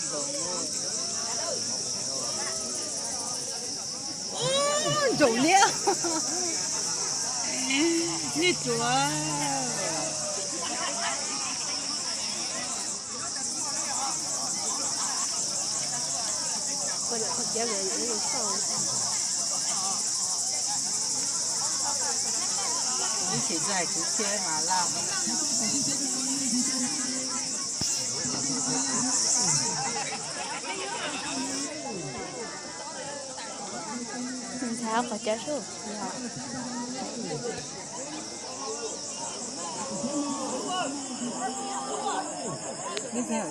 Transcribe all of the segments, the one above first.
Ub, ntsaum liab. Nej tsuav. Ib txhis txawj hais kwv txhiaj mas laj. Ntxhais qhov cov sub. Nej yog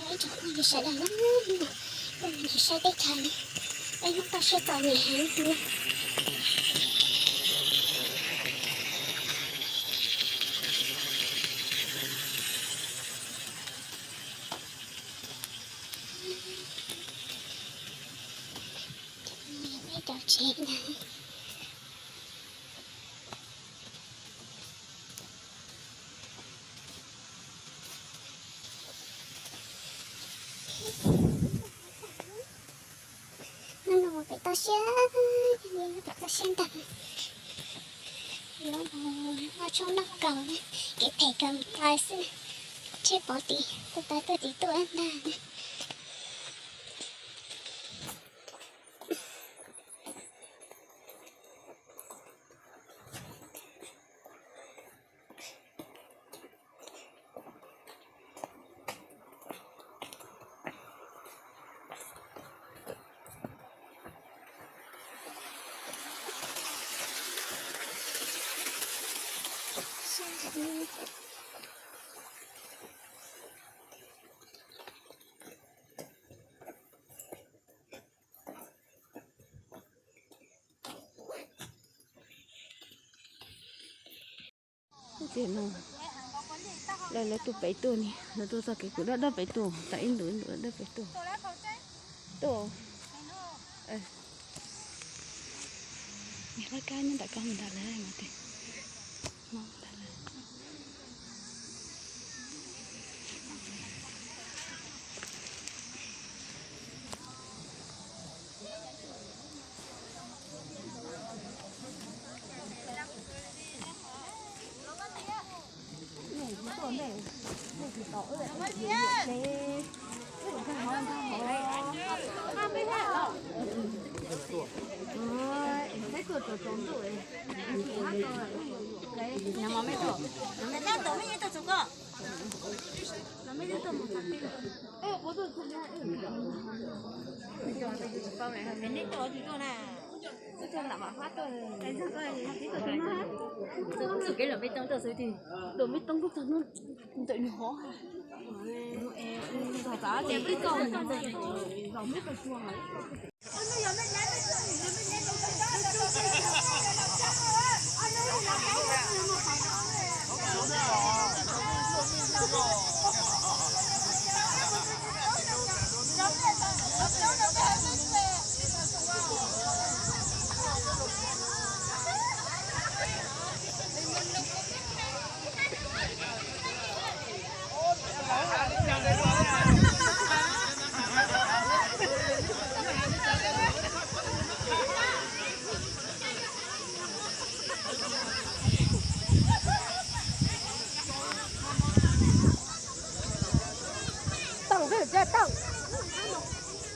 ib tsoom phooj ywg sawv daws na, tuaj mus saib teb chaws, peb Hmoob toj siab txom nyem heev no. Peb cov tsev na. Hnub no pem toj siab, pem toj siab ntag. Yuav mus noj tshoob noj kaus, kev phem kawg mus tais xwb. Tsheb pov tim, tuaj tais tuaj tim tuaj ntag. Ces no lawv, lawv tuaj pem tuaj ni, lawv tuaj txoj kev kuv dab dab pem tuaj, tas ib ntus ib ntus dab dab pem tuaj. Tuaj, laj kab nyob nram koj mus nrad lawm mas tes. Tus me toob tuaj txog no ntawm nws hov. Tooj, tooj,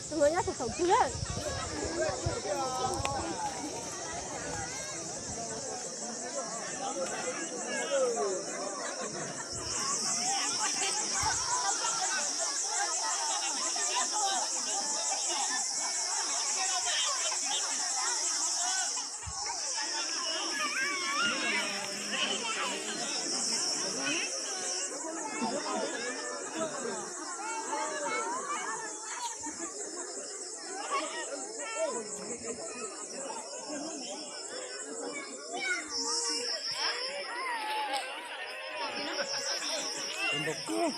tus no nyob saum twg? Ntau kawg.